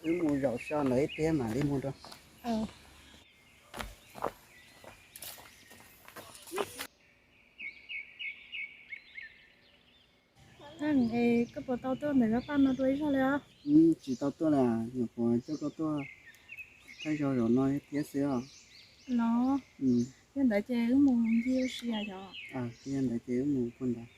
Wb mus zaum so ntawd ib pliag mam li mus dua. Koj puas tau tuaj ntawm zaj paj no dua ib zaug li os? Tsis tau tuaj li, nyuam qhuav coj koj tuaj thawj zaug zaum no thiab xwb os. No, yog ntawd ces wb mus ncig ua si yom? Yog ntawd ces wb mus puag ntawd.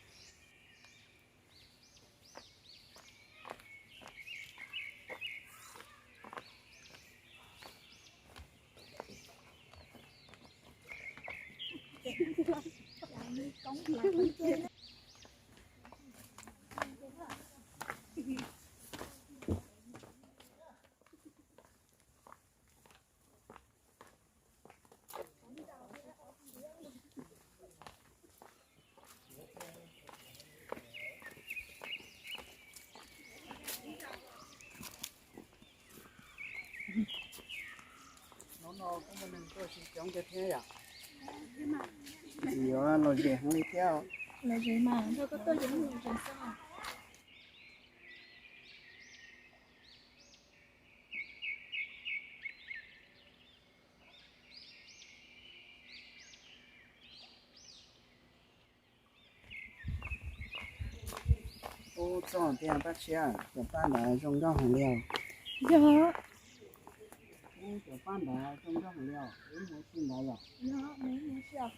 Hnub no kuj muaj neeg tuaj ua si coob tiag thiab yom? Yuav lom zem heev li thiab. Lom zem mas nrog koj tuaj ces lom zem xwb. Ub, txog tiag Paj Tshiab, cov paj ntawd zoo nkauj heev li os. Yog. Ub, cov paj ntawd zoo nkauj heev li os, wb mus ua si ntawd yom? Yog, mus ua si os.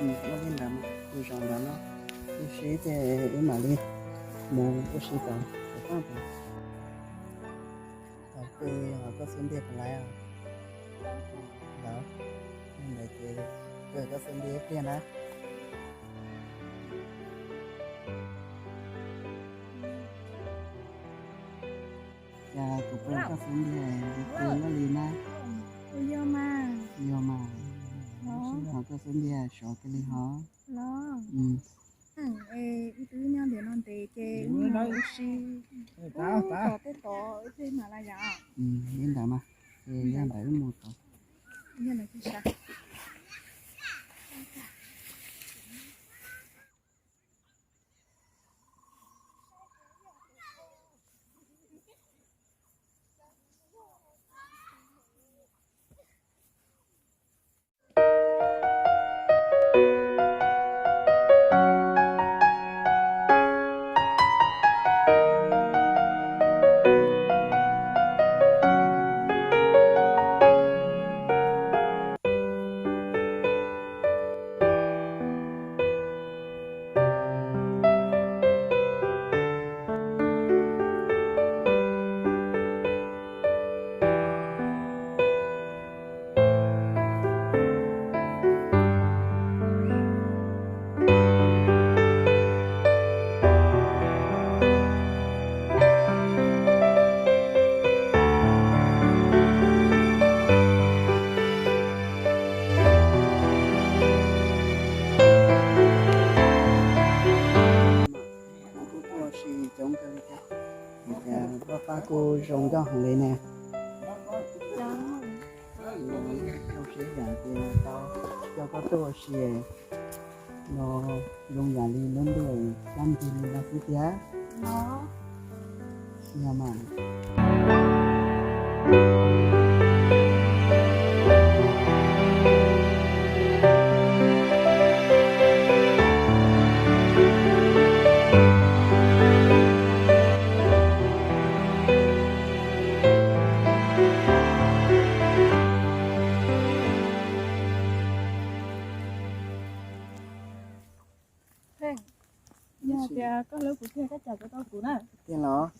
Ua li ntawd, mus zaum ntawd no, ua si ces wb mam li mus ua si tod, tom qab tod. Thaum twg ho koj xub ntiag puas laib os? Ntawd, ntawd ces koj xub ntiag ib pliag na. Cas kuv pom koj xub ntiag tus luaj li na. Yog mas, yog mas, sib ho koj xub ntiag sov kiag li hov. Wb twb nyob ntawm no ntev ces wb mus ua si, ua tod tej tod ib pliag mam li yom. Li ntawd mas, ces yog ntawd wb mus tod. Kuj tuaj ua si coob kawg li thiab, ces paj pab kuj zoo nkauj heev li ne. Zoo siab yam tias tau coj koj tuaj ua si no, zoo yam li lub ntuj kab nrig li no xwb thiab. Yog mas. Pheej, Yog tias koj hlub kuv tiag koj cawm tau kuv na. Tiag los?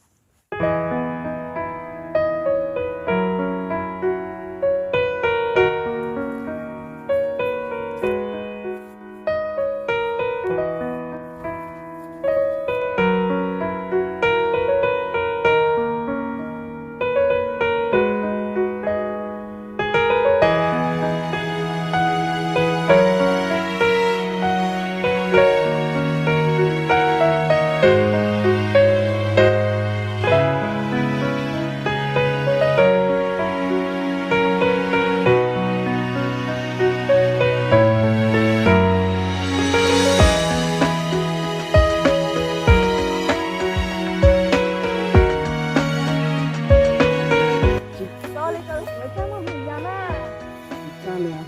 Tsis txaj li, nyob qab nram,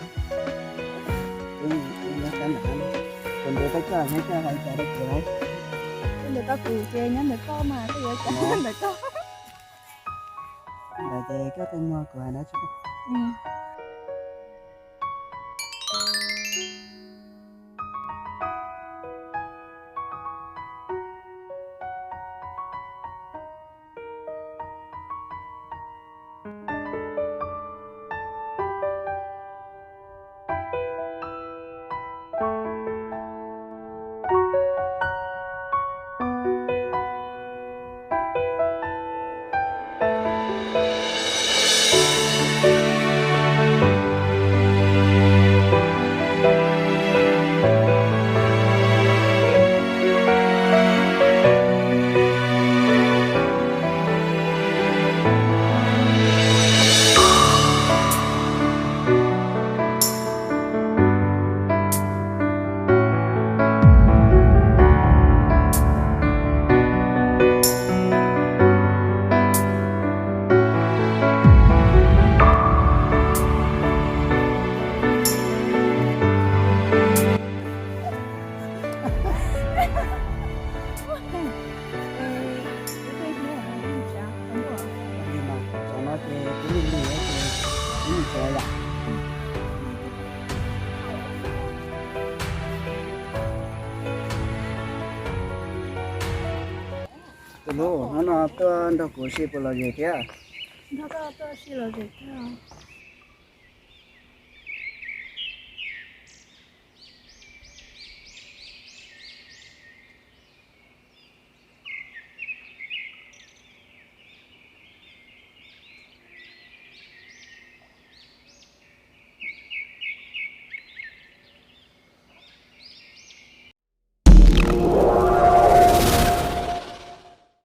kuv ntev peb coj nyob coj hais cas rau kuv lauj. Ntev tau kuv ces nyob ntawm koj mas, koj yuav cas ntawm koj. Ntawd ces koj tau muag kuv hais dab tsi? Li mas, tsam no ces kuv lig lig ces kuv mus tsev yom. Tus hlub, hnub no tuaj nrog kuv si puas lom zem thiab? Nrog koj tuaj si lom zem thiab.